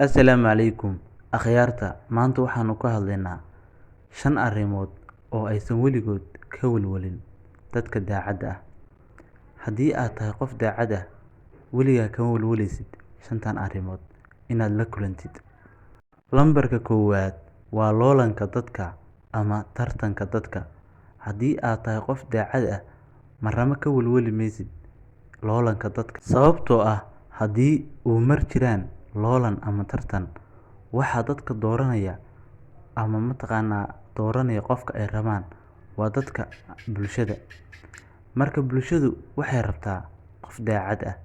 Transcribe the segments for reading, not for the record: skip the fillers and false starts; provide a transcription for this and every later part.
Assalaamu calaykum akhyaarta, maanta waxaanu ka hadlaynaa shan arrimood oo aysan weligood ka walwalin dadka daacadda ah. Haddii aad tahay qof daacad ah, weligaa kama walwalaysid shantan arrimood inaad la kulantid. Lambarka koowaad waa loolanka dadka ama tartanka dadka. Haddii aad tahay qof daacad ah, marnaba ka walwali maysid loolanka dadka, sababtoo ah haddii uu mar jiraan loolan ama tartan, waxaa dadka dooranaya ama mataqaanaa dooranaya qofka ay rabaan waa dadka bulshada. Marka bulshadu waxay rabtaa qof daacad ah,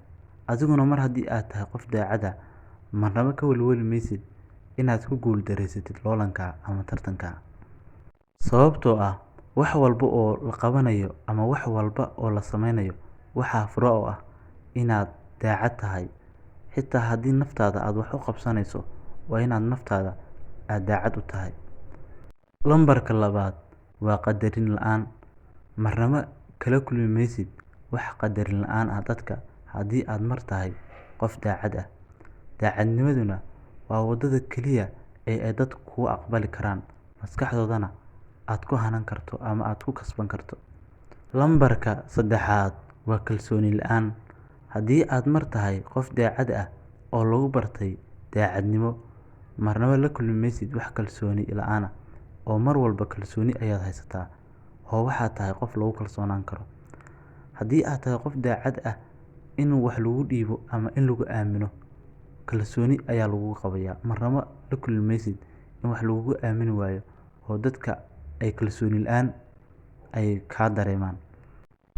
adiguna mar haddii aad tahay qof daacad ah, marnaba ka walwali maysid inaad ku guuldareysatid loolanka ama tartanka, sababtoo ah wax walba oo la qabanayo ama wax walba oo la sameynayo waxaa furo oo ah inaad daacad tahay. Xitaa haddii naftaada aad wax u qabsanayso, waa inaad naftaada aad daacad u tahay. Lambarka labaad waa qadarin la'aan. Marnaba kala kulmi maysid wax qadarin la'aan ah dadka haddii aad mar tahay qof daacad ah. Daacadnimaduna waa waddada keliya ee ay dadku kugu aqbali karaan, maskaxdoodana aad ku hanan karto ama aad ku kasban karto. Lambarka saddexaad waa kalsooni la'aan. Haddii aad mar tahay qof daacad ah oo lagu bartay daacadnimo, marnaba la kulmi maysid wax kalsooni la'aan ah, oo mar walba kalsooni ayaad haysataa oo waxaad tahay qof lagu kalsoonaan karo. Haddii aad tahay qof daacad ah, in wax lagu dhiibo ama in lagu aamino, kalsooni ayaa lagugu qabayaa. Marnaba la kulmi maysid in wax lagugu aamini waayo oo dadka ay kalsooni la'aan ay kaa dareemaan.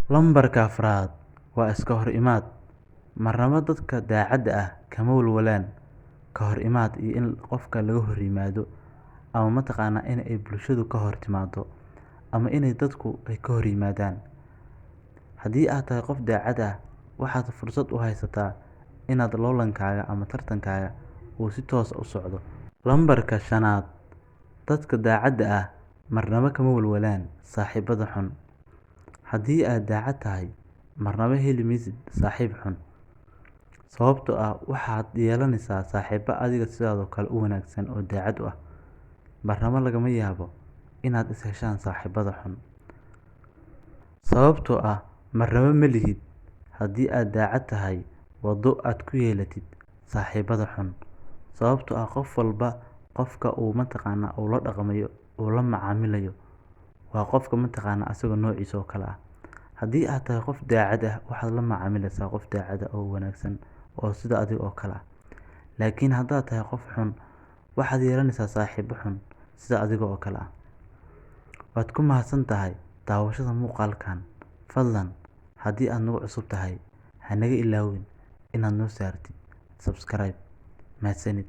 Lambarka afraad waa iska hor imaad. Marnaba dadka daacadda ah kama walwalaan ka hor imaad iyo in qofka laga hor yimaado, ama mataqaanaa in ay bulshadu ka hor timaado ama inay dadku ay ka hor yimaadaan. Haddii aad tahay qof daacad ah, waxaad fursad u haysataa inaad loolankaaga ama tartankaaga uu si toos ah u socdo. Lambarka shanaad, dadka daacadda ah marnaba kama walwalaan saaxiibada xun. Haddii aad daacad tahay, marnaba heli maysid saaxiib xun, sababtoo ah waxaad yeelanaysaa saaxiibo adiga sidaadoo kale u wanaagsan oo daacad u ah. Marnaba lagama yaabo inaad is heshaan saaxiibada xun, sababtoo ah marnaba ma lihid haddii aad daacad tahay waddo aad ku yeelatid saaxiibada xun, sababtoo ah qof walba qofka uu mataqaanaa uu la dhaqmayo uu la macaamilayo waa qofka mataqaanaa asagoo noociisa oo kale ah. Haddii aad tahay qof daacad ah, waxaad la macaamilaysaa qof daacad ah oo wanaagsan oo sida adiga oo kale ah. Laakiin haddaad tahay qof xun, waxaad yeelanaysaa saaxiibo xun sida adiga oo kale ah. Waad ku mahadsan tahay daawashada muuqaalkan. Fadlan haddii aad nagu cusub tahay, ha naga ilaawin inaad noo saartid subscribe. Mahadsanid.